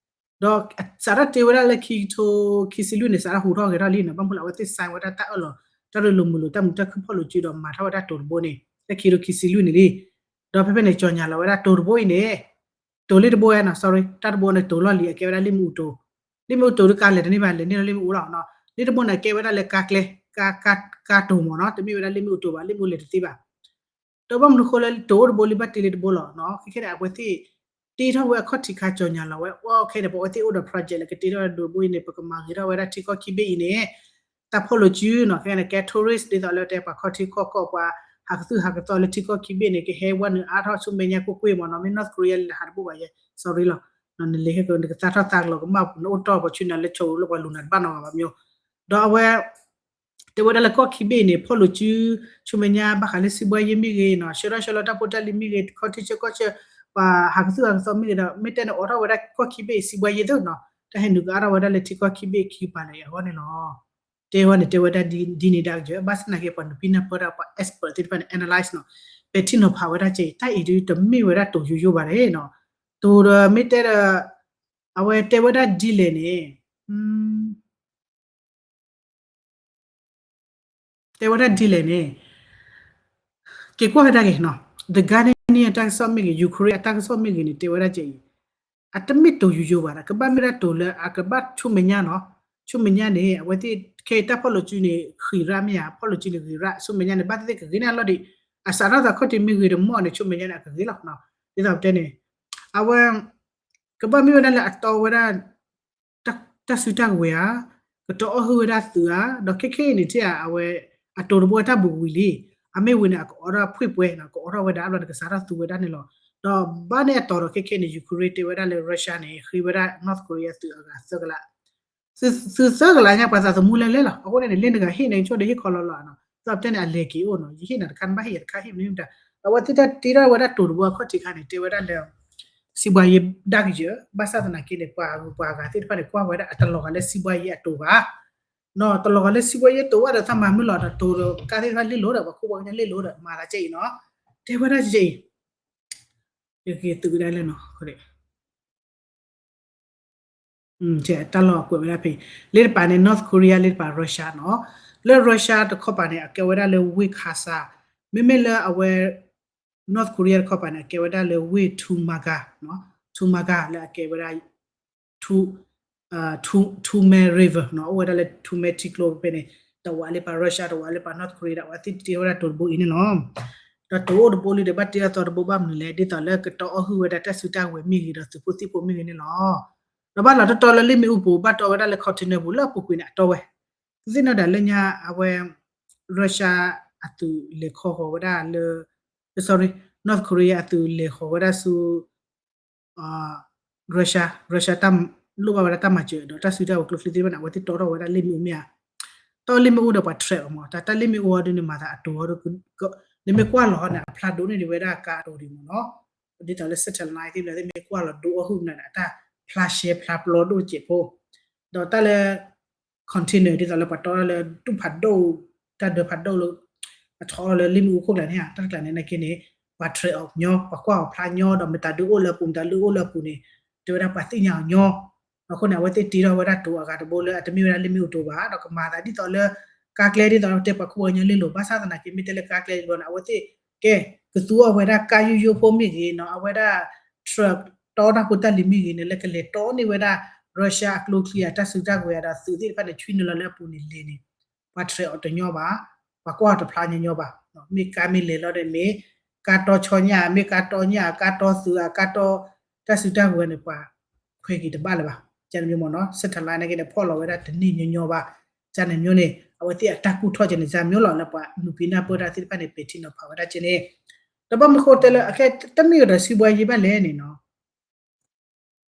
ဒီးစးထီၣ်တ့ဝဲဒၣ်လၢခံကထိခံဆံလွံၢ်န့ၣ် စးထီၣ်ဟူးထီၣ်ဂဲၤထီၣ်လံနီၤ, ဘၣ်မနုၤလဲၣ် အဝဲသ့ၣ် sign ဝဲဒၣ်တၢ်အၢၣ်လီၤ တၢ်ရ့လိာ်မုာ်လိာ် တၢ်မုာ်တၢ်ခုၣ်ဖီၣ်လိာ်စုဒီးမၤထီၣ်ဝဲဒၣ်တိၤတဘိန့ၣ် လၢခံကထိခံဆံလွံၢ်န့ၣ်လံ. ဒီးဖဲဖဲန့ၣ် ကြေညာလီၤဝဲဒၣ်တိၤတဘိအံၤန့ၣ် တိၤလ့ၣ်တဘိဝဲနီၤ sorry တၢ်တဘိန့ၣ် တိၤလီၢ်လံၤအကဲဝဲဒၣ်လ့ၣ်မ့ၣ်အူတိၤ, လ့ၣ်မ့ၣ်အူတိၤတကးလဲၤတန့ၢ်ဘၣ် လဲၤန့ၢ်လီၤလ့ၣ်မ့ၣ်အူလီၤ. လ့ၣ်တဘိန့ၣ် ကဲဝဲဒၣ်လၢကါကျဲ ကါတိၤမ့ၢ်နီၤ တမ့ၢ်ဝဲဒၣ်လ့ၣ်မ့ၣ်အူတိၤဘၣ် လ့ၣ်မ့ၣ်အူလဲၤတသ့ဘၣ် ဒီးဘၣ်မနုၤဃိလၢ တိၤအိၣ်တဘိလံဘၣ်တ့လ့ၣ်တဘိလီၤ. ခဲခဲန့ၣ် အဝဲသ့ၣ် တ့ထီၣ်ဝဲအခီၣ်ထံးခါ ကြေညာလီၤဝဲ အခဲန့ၣ် ပဝဲသ့ၣ်အိၣ်ဒီး project လၢကတ့ထီၣ်ဝဲဒၣ်တိၤတဘိအံၤန့ၣ် ပကမၤဂ့ၤထီၣ်ဝဲဒၣ်ထံကီၢ်ခံဘ့ၣ်အံၤန့ၣ် တၢ်ဖီၣ်လိာ်စုနီၤ ခဲခဲန့ၣ် ကဲ tourist ဒ်သိးလၢတဲပှၤခီၣ်ထံးခီၣ်ကီၢ်ပှၤ ဟးကသုၣ်ဟးကသီလၢထံကီၢ်ခံဘ့ၣ်န့ၣ် ကဟဲဝဲနုာ်အါထီၣ်ဆူမဲာ်ညါကွ့ၢ်ကွ့ၢ်မ့ၢ်နီၤ မ့ၢ် North Korea လၢဟးတဘိဘၣ်ယဲ sorry လီၤ နလဲၤဟဲက နကသါထီၣ်သါကလီၤကမၣ် နအိၣ်တီၢ်ပှၤဆူနၤလၢဆိးလၢပှၤလူၤနၤတဘၣ်နီတဂၤဘၣ်မ့ၢ် ဒီးအဝဲ တဲဝဲဒၣ်လၢကီၢ်ခံဘ့ၣ်န့ၣ် ဖီၣ်လိာ်စု ဆူမဲာ်ညါဘၣ်ဃးလၢစံးဘှါယဲၢ်မ့ၢ်ဂ့ၤနီၤ ဆှၢထီၣ်ဆှၢလီၤတၢ်ဖိတၢ်လံၤမ့ၢ်ဂ့ၤ ခီၣ်ထံးဆၢကီၢ်ဆၢ ပှၤဟးကသုၣ်ဟးကသီမ့ၢ်ဂ့ၤဒီး မ့ၢ်တဲန့ၣ်အိးထီၣ်ဝဲဒၣ်ကီၢ်ခံဘ့ၣ်စံးဘှါယဲၢ်သ့နီၤ တၢ်ဟဲနုာ်ကအါထီၣ်ဝဲဒၣ်လၢထံကီၢ်ခံဘ့ၣ်ခံကပၤလၢအဂီၢ်န့ၣ်လီၤ. တဲဝဲန့ၣ် တဲဝဲဒၣ်ဒ်န့ၣ်ဒၣ်က့ၤ ဘၣ်ဆၣ်သနာ်က့ ပှၤနုာ်ပံနၢ်ပၢၢ်ဒၣ်ပှၤ expert သ့ၣ်တဖၣ်န့ၣ် analyse နီၤ ပဲာ်ထံနီၤဖးဝဲဒၣ်က့ၤ တၢ်အံၤဒ်တမ့ၢ်ဝဲဒၣ်တိၤယိယိဘၣ်န့ၣ်နီၤ တိၤဒီးမ့ၢ်တဲဒီး အဝဲတဲဝဲဒၣ်ဒ်လဲၣ်န့ၣ် တဲဝဲဒၣ်ဒ်လဲၣ်န့ၣ် က့ၤကွၢ်ဝဲဒၣ်က့ၤနီၤ The Guardian အတၢ်ကစီၣ်မ့ၢ်ဂ့ၤ Ukraine အတၢ်ကစီၣ်မ့ၢ်ဂ့ၤန့ၣ် တဲဝဲဒၣ်က့ၤအံၤ အတမ့ၢ်တိၤယိယိဘၣ်ဒီး ကဘၣ်မ့ၢ်ဒၣ်တိၤလၢအကဘၣ်ဆူမဲာ်ညါနီၤ ဆူမဲာ်ညါန့ၣ် အဝဲသ့ၣ်ခဲအံၤတၢ်ဖီၣ်လိာ်စုန့ၣ် ဃံးရၣ်မ့ၢ်ဧါ ဖီၣ်လိာ်စုန့ၣ် ဃံးရၣ် ဆူမဲာ်ညါန့ၣ် ဘၣ်သ့ၣ်သ့ၣ်ကဂ့ၤန့ၢ်အလီၢ်ဒံး အစးထီၣ်သးခီၣ်ထံးမ့ၢ်ဂ့ၤဒီးမီၢ်န့ၣ် ဆူမဲာ်ညါန့ၣ် အကဂ့ၤလီၤ ဒ်သိးပတဲန့ၣ် အဝဲ ကဘၣ်မ့ၢ်ဝဲဒၣ်လၢအတီဝဲဒၣ် တၢ်စုတၢ်ကဝဲၤဧါ, ကတီၤအီၣ်ဟုၣ်ဝဲဒၣ်သုးဧါ, ဒီးခဲခဲအံၤန့ၣ် ထံၣ်ဧါ အဝဲ အတိၤတဘိတၢ်ဘူးဝံၤလံ, အမ့ၢ်ဝံၤန့ၣ် အကအီထီၣ်ဖှ့ၣ်ပှဲၤနီၤ, ကအီထီၣ်ဝဲဒၣ်အဘျီန့ၣ် ကစးထီၣ်သူဝဲဒၣ်န့ၣ်လီၤ. ဒီးဘၣ်န့ၣ်အတီၤဒီးခဲခဲန့ၣ် Ukraine တဲဝဲဒၣ်လၢ Russia န့ၣ် ဃ့ဝဲဒၣ် North Korea သုးအဂၤသၢကလး, သုးသၢကလးညါ ပှၤသးသမူလဲၤလဲၤလီၤ. အဃိန့ၣ်န့ၣ် လၢနဂၤဟ့ၣ်န့ၣ် ဆိဒီးဟ့ၣ်ခီလီၤလီၤနီၤ, ဒီးပတဲန့ၣ် အလဲၤက့ၤအိၣ်နီၤ, ယဟ့ၣ်နၤတခါ နဘၣ်ဟ့ၣ်ယၤတခါ ဟ့ၣ်မနုၤမတၤ, ဒီးအဝဲသ့ၣ်တၢ်တ့ထီၣ်ဝဲဒၣ်တိၤတဘိအခီၣ်ထံးခါန့ၣ် တဲဝဲဒၣ်လၢ စီးပွားရေး ဒၣ်ကယၢၤ ဘၣ်ဆၣ်သနာ်က့န့ၣ် ပှၤဂုၤပှၤဂၤသ့ၣ်တဖၣ်န့ၣ် ကွၢ်ဝဲဒၣ်အတလီၤဂာ်လၢ စီးပွားရေး အတိာ်ဘၣ် နီၤ တလီၤဂာ်လၢ စီးပွားရေး အတိာ်ဘၣ်ဒီး သးမၤမုာ်လီၤဒီးတိၤဒီး ကါသ့ၣ်တဖၣ်လ့ၣ်လိၤဒီး ပှၤခိၣ်ပှၤကညီလ့ၣ်လိၤဒီး မၤသးကဲအံၤနီၤ တဲဝဲဒၣ်ကဲအံၤ ယက့ၤသုးကဒါလဲၣ်နီၤ တၢ်လီၢ်ကွဲးဝဲဒၣ်ဖဲ လၢတပၤန့ၣ် North Korea လၢတပၤ Russia နီၤ လၢ Russia တခီပၤန့ၣ် အကဲဝဲဒၣ်လၢဝ့ၢ် Kherson မ့မ့ၢ်လၢအဝဲ North Korea တခီပၤန့ၣ် အကဲဝဲဒၣ်လၢဝ့ၢ် Chulmaga နီၤ Chulmaga လၢအကဲဝဲဒၣ် Tumen River နီၤ အိၣ်ဝဲဒၣ်လၢ Tumen ထံကျိဖဲန့ၣ် တဝးလၢပှၤ Russia တဝးလၢပှၤ North Korea ဒီးအဝဲသ့ၣ်တ့ဝဲဒၣ်တိၤတဘိအံၤန့ၣ်လီၤ ဒီးတိၤအိၣ်တဘိလံဒီး ဘၣ်တ့အသီတဘိဘၣ်မနုၤလဲၣ် ဒ်သိးလၢကတီအီၣ်ဟုၣ်ဝဲဒၣ်တၢ်စုတၢ်ဝဲၤမ့ၢ်ဂ့ၤဒီးသုးဖိသံၣ်ဖိမ့ၢ်ဂ့ၤန့ၣ်လီၤ ဒီးဘၣ်လီၤတီတီလၢလ့ၣ်မ့ၣ်အူပူၤ ဘၣ်တီဝဲဒၣ်လၢ container ပူၤလၢအပူၤကွံာ်န့ၣ် အတီဝဲ သုသ့ၣ်နီၣ်ဒၣ်လၢညါအဝဲ Russia အသုးလဲၤခီဃီၤဝဲဒၣ်လၢ sorry North Korea အသုးလဲၤဃီၤဝဲဒၣ်ဆူ Russia Russia တၢ်လိၣ်ဘၣ်ဝဲဒၣ်တၢ်မၤစၢၤဒီးတၢ်စုတၢ်ဝဲၤကျိချံသ့ၣ်တဖၣ်န့ၣ် အဝဲသ့ၣ်တီထီၣ်ဝဲဒၣ်လ့ၣ်မ့ၣ်အူမ့ၢ်ဧါ တီလ့ၣ်မ့ၣ်အူဒီးပှၤ track အီၤမး တၢ်တၢ်လ့ၣ်မ့ၣ်အူအီၤဒုန့ၣ် မၤသးအတိၤအီၤဒီး နမ့ၢ်ကွၢ်လီၤဟီန့ၣ် အဖျါဒိၣ်န့ၢ်ဒံးဝဲဒၣ်ကါအတိၤဒံးမးနီၤ ဒ်သိးလၢ satellite သ့ၣ်မနုၤသ့ၣ်မ့ၢ်ကွၢ်လီၤဒိအီၤဟုၣ်မနုၤန့ၣ် အတၢ်ဖျါရှဲဖျါပျီဒိၣ်စဲးဖိ ဒီးတၢ်လၢ container ဒ်သိးလၢပှၤတီလၢတူၢ်ဖးဒိၣ် တၢ်ဒၢဖးဒိၣ်လၢ အထီလၢလ့ၣ်မ့ၣ်အူခိၣ်ကျါန့ၣ် တၢ်တကျါန့ၣ်နာ်က့န့ၣ် ပှၤ track အီၤညီ ပှၤကွၢ်အီၤဖျါညီ ဒီးမတၤဒုအိၣ်လၢအပူၤ မတၤဒုအိၣ်လၢအပူၤန့ၣ် တဲဝဲဒၣ်ပှၤသ့ၣ်ညါအီၤညီ အဃိန့ၣ် အဝဲသ့ၣ်တ့ထီၣ်ဝဲဒၣ်တိၤအဂၤတဘိလၢအတမ့ၢ်ဝဲဒၣ်လ့ၣ်မ့ၣ်အူတိၤဘၣ် ဒီးကမၤသးဒ်သိးလၢ ကါကျဲဒ်သိးလၢတဲပှၤခိၣ်ပှၤကညီလ့ၣ်လိၤ ဘၣ်ဆၣ်သနာ်က့ မ့ၢ်တဲလၢကါကျဲဘျီန့ၣ် အဝဲသ့ၣ် ကဲ ကသူအီၤဝဲဒၣ်ကါယိယိဖိမ့ၢ်ဂ့ၤနီၤ အဝဲဒၣ် truck တီတၢ်ဖိတၢ်လံၤမ့ၢ်ဂ့ၤန့ၣ် လၢကလဲၤတီန့ၢ်ဝဲဒၣ် Russia အကျိချံအတၢ်စုတၢ်ဝဲၤ ဒီးသုးသ့ၣ်တဖၣ်န့ၣ် ဆွံနုာ်လီၤလၢအပူၤန့ၣ်လဲၤန့ၣ် ပှၤ track အီၤတညီဘၣ် ပှၤကွၢ်အီၤတဖျါညီညီဘၣ် မ့ၢ်ကါမ့ၢ်လဲၤလီၤဒီးမ့ၢ် ကါတီဆီညၣ် မ့ၢ်ကါတီညၣ် ကါတီသုး ကါတီ တၢ်စုတၢ်ဝဲၤန့ၣ် ပှၤခွဲးက့ၤတဘၣ်လၢၤဘၣ် ကန့ၣ်မ့ၢ်မ့ၢ်နီၤ satellite နာ်က့န့ၣ် ဖီၣ်လီၤဝဲဒၣ်တန့ၢ်ညီညီဘၣ် ကန့ၣ်မ့ၢ်န့ၣ် အဝဲသ့ၣ်အတၢ်ကူၣ်ထီၣ်ကန့ၣ် ကမ့ၢ်လီၤလၢပှၤ နုာ်ဖံးနၢ်ပၢၢ်တၢ်သ့ၣ်တဖၣ်န့ၣ် ပဲာ်ထံနီၤဖးဝဲဒၣ်ကန့ၣ် ဒီးဘၣ်မနုၤဃိတဲလၢ အခဲတမ့ၢ်ကဒီး စီးပွားရေး ဘၣ်လဲၣ်န့ၣ်နီၤ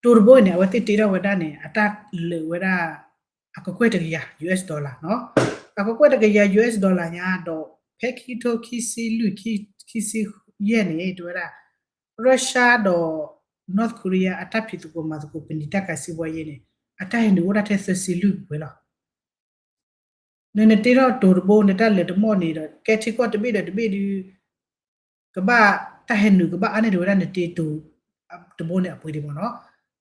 တိၤတဘိန့ၣ် အဝဲသ့ၣ်တ့ထီၣ်ဝဲဒၣ်န့ၣ် အတၢ်လၢာ်ဝဲဒၣ် အကကွဲၢ်တကယၤ US dollar နီၤ အကကွဲၢ်တကယၤ US dollar ညါဒီး ဖဲခံကထိခံဆံလွံၢ် ခံဆံယဲၢ်န့ၣ် တဲဝဲဒၣ် Russia ဒီး North Korea အတၢ်ဖံးသကိးမၤသကိး ပနံာ်တၢ်ကၤ စီးပွားရေး န့ၣ် အတၢ်ဟဲနုာ်အိၣ်ဒၣ်ထဲသၢဆံလွံၢ်ပှဲၤလီၤ နနတ့ထီၣ်တိၤတဘိ နတၢ်လၢာ်တမီၢ်န့ၣ်ဒီး ကဲထံကီၢ်တဘ့ၣ်ဒီးတဘ့ၣ်ဒု ကဘၣ်တၢ်ဟဲနုာ်ကဘၣ်အါန့ၢ်ဒံးဝဲဒၣ်နတ့တိၤတဘိန့ၣ်အပှ့ၤဒံးမ့ၢ်နီၤ.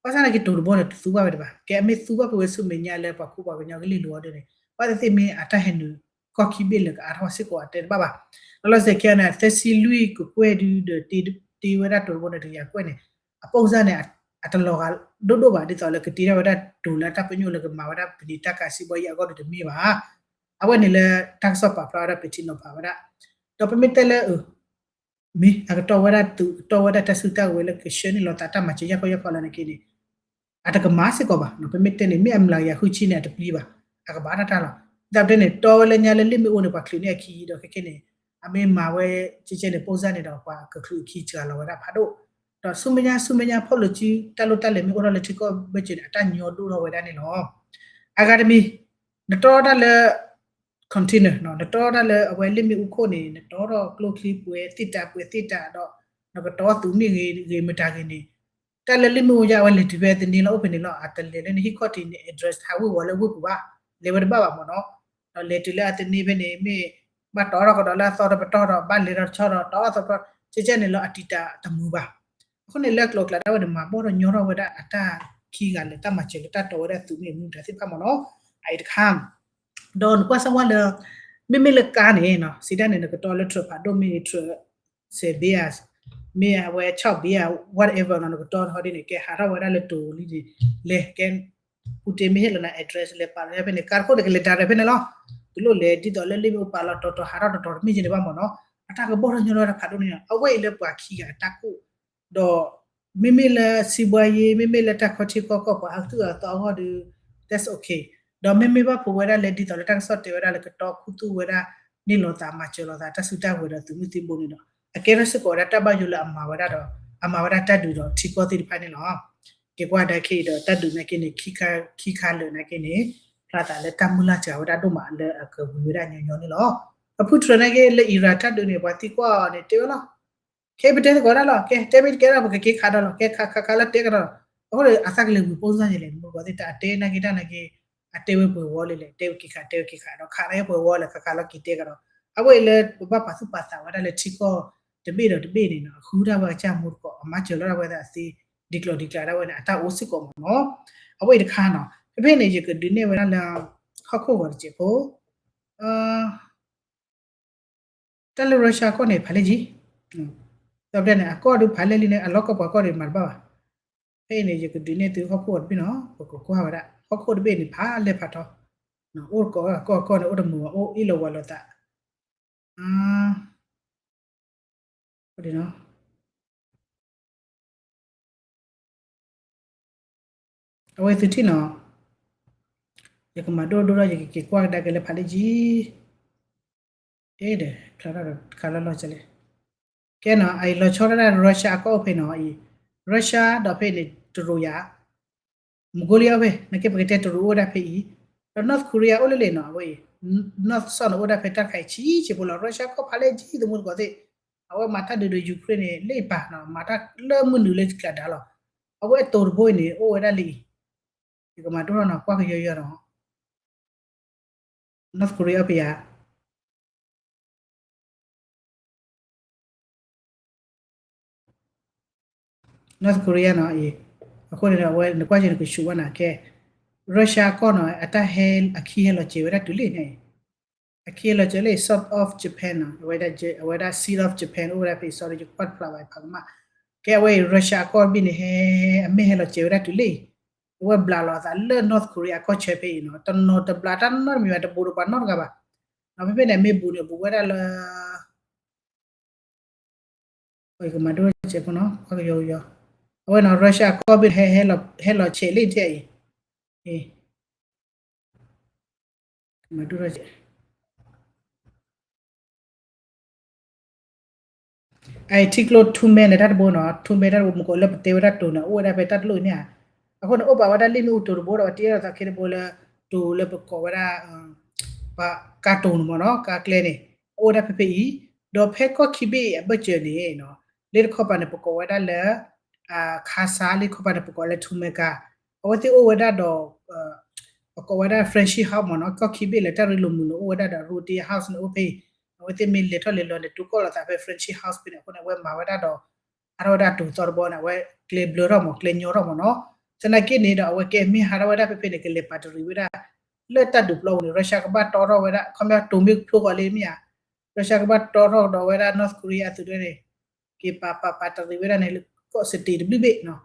ဘၣ်ဆၣ်သနာ်က့တိၤတဘိန့ၣ် တသူဘၣ်ဝဲဒံးဘၣ်. ကဲအမ့ၢ်သူဘၣ်ဖဲဝဲဆူမဲာ်ညါလၢပှၤခိၣ်ပှၤကညီကလ့ၢ်လိၤအီၤဒ်န့ၣ် ဘၣ်သ့ၣ်သ့ၣ်မ့ၢ်အတၢ်ဟဲနုာ်ကီၢ်ခံဘ့ၣ်လၢကအါထီၣ်စ့ၢ်ကီးအတဲတဘၣ်ဘၣ်. လီၤလီၤဆဲးဆဲးခဲအံၤန့ၣ် သၢဆံလွံၢ်ကကွဲၢ်ဒုဒီး တ့ဝဲဒၣ်တိၤတဘိန့ၣ်တကယၤကွဲၢ်န့ၣ် အပိၢ်စၢ်န့ၣ် အတလီၤဂာ်ဒိၣ်ဒိၣ်ဘၣ် ဒ်သိးလၢကတ့ထီၣ်ဝဲဒၣ်တိၤလၢအတၢ်ပညိၣ်လၢကမၤဝဲဒၣ်ပနံာ်တၢ်ကၤစံးဘီယံၤအဂီၢ်ဒုးတမ့ၢ်ဘၣ်. အဝဲန့ၣ်လၢတၢ်ကစီၣ်ပာ်ဖျါဝဲဒၣ်ပထံနီၤဖးဝဲဒၣ် ဒီးပမ့ၢ်တဲလၢ မ့ၢ်အကတီဝဲဒၣ်သုး ကတီဝဲဒၣ်တၢ်စုတၢ်ကဝဲၤလၢကဆှၢန့ၢ်လိာ်သးတၢ်မၤစၢၤယၢ်ခီယၢ်ခီလၢနက့န့ၣ် အတကမၤစ့ၢ်ကီးဘၣ်. ပမ့ၢ်တဲန့ၣ် မ့ၢ်အမျးကယၤဃုဆံန့ၣ် အတပျံၤဘၣ်, အကဘၣ်တၢ်တၢ်လီၤ. ဒ်သိးပတဲန့ၣ် တီဝဲလၢညါလၢလ့ၣ်မ့ၣ်အူန့ၣ် ပှၤချုးန့ၢ်အခံဒီးခဲကဲန့ၣ် အမ့ၢ်မၤဝဲကဲကဲန့ၣ် ပိၢ်စၢ်န့ၣ်ဒီးပှၤကချုးအခံစှၤလီၤဝဲဒၣ်ဖးဒိၣ်. ဒီးဆူမဲာ်ညါဆူမဲာ်ညါ ဖီၣ်လိာ်စု တၢ်လိၣ်တၢ်လဲၤမ့ၢ်အိၣ်ထီၣ်လၢထံကီၢ်ဘၢၣ်စၢၤန့ၣ် အတၢ်ညီဒိၣ်ထီၣ်ဝဲဒၣ်န့ၣ်လီၤ. အဂၤတမံၤ နတီတၢ်လၢ container နီၤ နတီတၢ်လၢအဝဲလ့ၣ်မ့ၣ်အူခိၣ်န့ၣ် နတီထီၣ်ကျိချံပှဲၤသ့ၣ်တၢ်ပှဲၤသ့ၣ်တၢ်ဒီး နကတီသုးမ့ၢ်ဂ့ၤဂ့ၤမတၤဂ့ၤန့ၣ် တၢ်လၢလ့ၣ်မ့ၣ်အူယါအဝဲလဲၤတုၤဖဲသန့လီၤ အိၣ်ဖဲန့ၣ်လီၤ. အတလဲၤလၢနဟံၣ်ခီၣ်ထံးန့ၣ် address ဟးဝ့ၤဝီၤလၢဝ့ၢ်ပူၤဘၣ်, လဲၤဝဲတဘၣ်ဘၣ်မ့ၢ်နီၤ. ဒီးလဲၤတုၤလၢအသန့ဖဲန့ၣ် မ့ၢ်ဘၣ်တီထီၣ်ကဒီးလၢအသီတပတီၢ်ဒီး ဘၣ်လဲၤထီၣ်တဆီဒီး တီအသီတပတီၢ် ကဲကဲန့ၣ်လီၤ အတံာ်တာ်တမုာ်ဘၣ်. အဃိန့ၣ် လၢကျိၤကျဲဒၣ်ဝဲန့ၣ် မၤဘီၣ်ထီၣ်ညီထီၣ်ဝဲဒၣ်အတၢ်ခံဂၤလၢတၢ်မၤစၢၤလၢတၢ်တီဝဲဒၣ်သုးမ့ၣ်အူမတၤသ့ၣ်တဖၣ်မ့ၢ်နီၤ. အအံၤတခါ ဒီးနကွၢ်စၢ်ဝဲလၢ မ့မ့ၢ်လၢကါန့ၣ် စံးတၢ်န့ၣ် နကတီလၢ truck ဖးဒိၣ်မ့ၢ်ဂ့ၤ truck ဆယ်ဘီးဧါ, မ့ၢ်အဝဲ ခြောက်ဘီးဧါ whatever နီၤ နကတီန့ၣ်ဟီဒ်န့ၣ် ကဲဟးထီၣ်ဝဲဒၣ်လၢတိၤလံန့ၣ် လဲၤကဲ ပူၤတ့ၢ်မ့ၢ်ဟ့ၣ်လီၤနၤ address လဲၤပာ်လီၤဖဲန့ၣ် ကါတခိၣ်န့ၣ် ကလဲၤ direct ဖဲန့ၣ်လီၤ. တလိၣ်လဲၤဒ်သိးလၢလ့ၣ်မ့ၣ်အူပာ်လီၤတီၤတီၤ ဟးထီၣ်တီၤတီၤတမ့ၢ်ကဲန့ၣ်ဘၣ်မ့ၢ်နီၤ. အတၢ်ကဘီၣ်ထီၣ်ညီထီၣ်ဝဲဒၣ်ဖးဒိၣ်န့ၣ် အဝဲအံၤလၢပှၤခံဂၤအတၢ်ကိၣ် ဒီး မ့မ့ၢ်လၢ စီးပွားရေး မ့မ့ၢ်လၢတၢ်ခီထံခီကီၢ်ပှၤအသူၣ်အသီအဂီၢ်ဒီး that's okay. ဒီးမ့မ့ၢ်ဘၣ်ဖိဝဲဒၣ်လၢဒ်သိးလၢတၢ်ကစီၣ်တဲဝဲဒၣ်လၢကတီခူသူၣ်ဝဲဒၣ် န့ၢ်လိာ်သးမၤစၢၤလိာ်သးတၢ်စုတၢ်ဝဲၤဒီးသုးမုၢ်သံၣ်ဘိန့ၣ်ဒီး အကဲထီၣ်စ့ၢ်ကီးဝဲဒၣ်တၢ်ဘၣ်ယိၣ်လၢအမၤဝဲဒၣ်ဒီး အမၤဝဲဒၣ်တၢ်ဒုးဒီးထံကီၢ်သ့ၣ်တဖၣ်န့ၣ်လီၤ. က့ၤကွၢ်ဒၣ်ခဲအံၤဒီးတၢ်ဒုးနာ်က့န့ၣ် ခံခါလၢာ်နာ်က့န့ၣ် ဖျါသးလၢတၢ်မုၢ်လၢ်စှၤဝဲဒၣ်ဒိၣ်မးလၢအကဝံၤဝဲဒၣ်ညီညီန့ၣ်လီၤ. အဖုထြၢၣ်နာ်က့လၢ Iran တၢ်ဒုးန့ၣ် ပှၤသံကွၢ်အီၤန့ၣ် တဲဝဲလီၤ. ခဲအံၤပတဲသကိးဒၣ်လီၤ, ကဲ တဲမ့ၢ်တကဲထီၣ် ပကက့ၤခးဒီးလီၤ, ကဲ ခးခးခးလၢတဲကဒီးလီၤ. အဃိန့ၣ် အသးကလဲၤဝံၤပိၢ်စၢ်ယဲလဲၣ် မုၢ်ကီၢ်သ့ၣ် တၢ်အတဲနာ်က့တၢ်နာ်က့ အတဲဝဲပှဲၤဝီလံလဲၣ်, တဲဝဲက့ၤခး တဲဝဲက့ၤခးဒီး ခးနာ်က့ပှဲၤဝီလဲၣ် ခးခးလီၤက့ၤတဲကဒီး. အဝဲအံၤလၢပဘၣ်ပာ်သူၣ်ပာ်သးဝဲဒၣ်လၢထံကီၢ်တဘ့ၣ်ဒီးတဘ့ၣ်န့ၣ်နီၤ အဃုတၢ်ဝဲကစၢ်မူတကိး အမၤစၢၤလီၤဒၣ်ဝဲဒၣ်အသ့ ဒ်ကျိၤဒ်ကျဲဒၣ်ဝဲန့ၣ် အတၢ်အိၣ်စ့ၢ်ကီးမ့ၢ်နီၤ. အဝဲအံၤတခါနီၤ ဖဲဖဲန့ၣ် ယကဒုးနဲၣ်ဝဲဒၣ်လၢ ဟီၣ်ခိၣ်ဂီၤတစဲးဖိ တၢ်လၢ Russia ကီၢ်န့ၣ် ဖးလဲၢ်ကံ, ဒီးဖဲန့ၣ် အကီၢ်ဒုးဖးလဲၢ်လံန့ၣ် အလီၢ်ကီၢ်ပှၤကီၢ်ဒုးမၤတဘၣ်ဘၣ်. ဖဲအံၤန့ၣ် ယကဒုးနဲၣ်သုဟီၣ်ခိၣ်ဂီၤတဘ့ၣ်နီၤ ပကကွၢ်ဝဲဒၣ် ဟီၣ်ခိၣ်တဘ့ၣ်န့ၣ် ဖးလဲၢ်ဖးထီ, အိၣ်တကိးဝဲကီၢ်ကီၢ်န့ၣ် အိၣ်တမုာ်ဘၣ် အိၣ်အ့ၣ်လိာ်ဝးလိာ်သး အဝဲသုထံၣ်နီၤ, ယကမၤဒိၣ်ဒိၣ်ထီၣ် ယကက့ၤကွၢ်ကဒါက့ၤလၢဖးလဲၢ်ကံ, အဲၣ်ဒီး ဖျါထီၣ်ဒီးတခါလီၤလီၤကလဲၣ်. ကဲနီၤ အအံၤလီၤဆီဒၣ်တၢ် Russia အကီၢ်အိၣ်ဖဲနီၤအံၤ, Russia ဒီးဖဲန့ၣ် တရူးယၤ Mongolia အိၣ်ဖဲ နကဲပကတဲတရူးအိၣ်ဝဲဒၣ်ဖဲအံၤ, ဒီး North Korea အိၣ်လၢလံနီၤ အဝဲအံၤ, North South န့ၣ်အိၣ်ဒၣ်ဖဲတၢ်တခါအံၤဆံးဆံးဖိလီၤ. Russia ကီၢ်ဖးလဲၢ်ကံ သမူတကိးသ့ၣ်, အဝဲမၤတၢ်ဒုးဒီး Ukraine န့ၣ် လၢအံၤပာ်နီၤ မၤတၢ်လၢမုၢ်နုာ်လၢကျးဒါလီၤ. အဝဲအတိၤတဘိအံၤန့ၣ် အိၣ်ဝဲဒၣ်လၢအံၤ, ယကမၤဒိၣ်ထီၣ်နီၤ ကွၢ်ကယီယီနီၤ North Korea အိၣ်ဖဲယၤ North Korea နီၤအံၤ, အဃိန့ၣ်ဒီး အဝဲနကွၢ်က့ၤနကဆူးဝဲနၤကဲ, Russia အကီၢ်နီၤ အတၢ်ဟဲအခံဟဲလီၤစဲၤဝဲဒၣ်တုၤလံန့ၣ်, အခံဟဲလီၤစဲၤလၢ South of Japan နီၤ, အဝဲဒၣ် Sea of Japan အိၣ်ဝဲဒၣ်ဖဲအံၤ sorry ယကွၢ်တဖျါဘၣ်ဖးကမၣ်, ကဲအဝဲအံၤ Russia အကီၢ်ဘ့ၣ်န့ၣ် ဟဲ အမ့ၢ်ဟဲလီၤစဲၤဝဲဒၣ်တုၤလံ, အဝဲဘျးလီၤအသးလၢ North Korea အကီၢ်ဆၢဖဲအံၤနီၤ, တနီၤတဘျးတၢ်နီတမံၤဘၣ် တဘူးတပှၤနီတဂၤဘၣ်, ဒီးဖဲဖဲန့ၣ် မ့ၢ်ဘူးန့ၣ် ဘူးဝဲဒၣ်လၢ ကမၤဒိၣ်စဲးဖိနီၤ ကွၢ်ကယီကယီ, အဝဲနီၤ Russia အကီၢ်ဘ့ၣ် ဟဲလီၤဆဲးလံထဲအံၤ, မၤဒိၣ်စဲး အအံၤထံကျိ Tumen န့ၣ် တၢ်တဘိနီၤ, Tumen တၢ်တဘိ မ့ၢ်ကီးလၢပတဲဝဲဒၣ်တိၤန့ၣ် အိၣ်ဝဲဒၣ်ဖဲတၢ်တလိၣ်န့ၣ်ဧါ, အဃိန့ၣ် အိၣ်ပာ်ဝဲဒၣ်လ့ၣ်မ့ၣ်အူတိၤတဘိဒီး တ့ထီၣ်သးခဲတဘိလၢ တိၤလၢပကိးဝဲဒၣ် ပှၤကါတိၤန့ၣ်မ့ၢ်နီၤ, ကါကျဲန့ၣ် အိၣ်ဝဲဒၣ်ဖဲဖဲအံၤ, ဒီးဖဲကီၢ်ခံဘ့ၣ်အဘၢၣ်စၢၤန့ၣ်နီၤ, လ့ၣ်တခီပၤန့ၣ် ပကိးဝဲဒၣ်လၢ ခါဆါ လ့ၣ်တခီပၤန့ၣ် ပကိးလၢ Tumen ကါ, အဝဲသ့ၣ်အိၣ်ဝဲဒၣ်ဒီး ပကိးဝဲဒၣ် Friendship House မ့ၢ်နီၤ, ကီၢ်ခံဘ့ၣ်လၢတၢ်ရ့လိာ်မုာ်န့ၣ် အိၣ်ဝဲဒၣ်ဒီး Rothschild House န့ၣ်အိၣ်ဖဲအံၤ, အဝဲသ့ၣ်မ့ၢ်လဲၤထီၣ်လဲၤလီၤန့ၣ် တူၢ်ကီၢ်လိာ်သးဖဲ Friendship House ဖဲန့ၣ် အဃိန့ၣ် အဝဲမၤဝဲဒၣ်ဒီး အါထီၣ်ဝဲဒၣ်တိၤသီတဘီန့ၣ် အဝဲကျဲဘျၢထီၣ်မ့ၢ် ကျဲညီထီၣ်မ့ၢ်နီၤ, သနာ်က့န့ၣ်ဒီး အဝဲကဲမ့ၢ်ဟးထီၣ်ဝဲဒၣ်ဖဲဖဲန့ၣ် ကလဲၤပာ်တရံးဝဲဒၣ် လၢတၢ်ဒုးပျီပူၤန့ၣ် Russia ကဘၣ်တီထီၣ်ဝဲဒၣ် ခီပညီတိၤမ့ၢ်ဖျိဃီၤလံမ့ၢ်ဧါ, Russia ကဘၣ်တီထီၣ်ကဒီးဝဲဒၣ် North Korea အသုးဒၢန့ၣ် က့ၤပာ်ပာ်ပာ်တရံးဝဲဒၣ်န့ၣ် လၢကီၢ် state တဘျုးဘ့ၣ်နီၤ,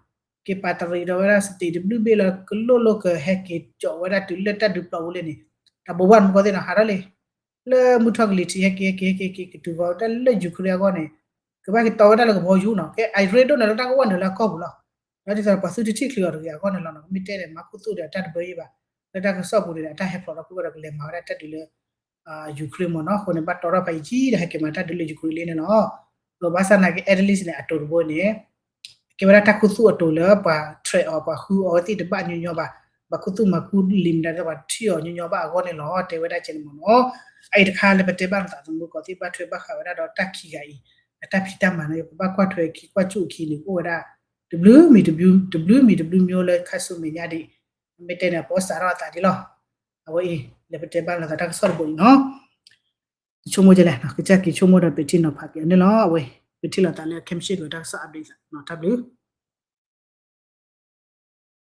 က့ၤပာ်တရံးဒီးဝဲဒၣ် state တဘျုးဘ့ၣ်လၢကလိၣ်လိၣ်ကဟဲက့ၤကၠီးဝဲဒၣ်တုၤလၢတၢ်ဒုးပျီပူၤလံန့ၣ်, တၢ်ဘိးဘၣ်မူကီၢ်သ့ၣ်နီၤ ဟးထီၣ်လံ လၢမုၢ်ထီၣ်ကလံၤထံး ဟဲက့ၤဟဲက့ၤဟဲက့ၤက့ၤ ကတုၤဃီၤတၢ်လၢ Ukraine အဂီၢ်န့ၣ် ကဘၣ်က့ၤတီဝဲဒၣ်လၢကဘီယူၤနီၤ, ကဲ Iran ဒိၣ်န့ၣ်လၢတၢ်ကဝီၤန့ၣ်လၢအကီၢ်ပူၤလီၤ, ဒီးဒ်သိးပှၤသုတထံၣ်ချုးအီၤတဂ့ၤအဂီၢ်န့ၣ်လီၤနီၤ, မ့ၢ်တဲန့ၣ် မၤခူသူၣ်ဒီးတၢ်တဘၢယံၤဘၣ်, လၢတၢ်ကစီၣ်ပူၤန့ၣ် အတၢ်ဟဲဖျိးထီၣ်ကွံာ်ဝဲဒီးကလဲၤမၤဝဲဒၣ်တၢ်ဒုးလၢ Ukraine မ့ၢ်နီၤ, အဃိန့ၣ် ဘၣ်တီထီၣ်ဖးယံၤကံဒီး ဟဲက့ၤမၤတၢ်ဒုးလၢ Ukraine လံန့ၣ်လီၤ. ဒီးဘၣ်ဆၣ်နာ်က့ at least န့ၣ် အတိၤတဘိန့ၣ် ကဲဝဲဒၣ်တၢ်ခူသူၣ်အတိၤလၢပှၤ track အီၤ ပှၤဃုအီၤဝဲသ့ၣ်တဘၣ်ညီညီဘၣ်, ပှၤခူသူၣ်မၤခူလံာ်မတၤဒီး ပှၤထံၣ်အီၤညီညီဘၣ်အဂီၢ်န့ၣ်လီၤ, တဲဝဲဒၣ်ကဲန့ၣ်မ့ၢ်နီၤ. အအံၤတခါလၢပတဲဘၣ်လိာ်သးသမူကီၢ်သ့ၣ်ဘၣ်ထွဲဘၣ်ဃးဝဲဒၣ်ဒီးတၢ်ခံဂၤအံၤ အတၢ်ဖံးတၢ်မၤန့ၣ် ပဘၣ်ကွၢ်ထွဲခံကွၢ်ကၠူၣ်အခံန့ၣ် ကအိၣ်ဝဲဒၣ် တဘျုးမံၤတဘျုး တဘျုးမံၤတဘျုးမံၤလၢခါဆူမဲာ်ညါဒံး မ့ၢ်တဲန့ၣ် ပအီၣ်စးထီၣ်အသးဒ်လီၤ. အဝဲအံၤ လၢပတဲဘၣ်လိာ်သးတၢ်ကစီၣ်တဘိအံၤနီၤ ဆိကမိၣ်ကလဲၣ် ကစၢ်က့ၤဆိကမိၣ်ဒီးပထံၣ်နီၤဖးက့ၤအီၤန့ၣ်လီၤ. အဝဲ ပထံၣ်လိာ်သးလၢ ခဲမုၢ်ဆ့ၣ်ကီးတၢ်ကစီၣ် update သးနီၤ တၢ်ဘျုး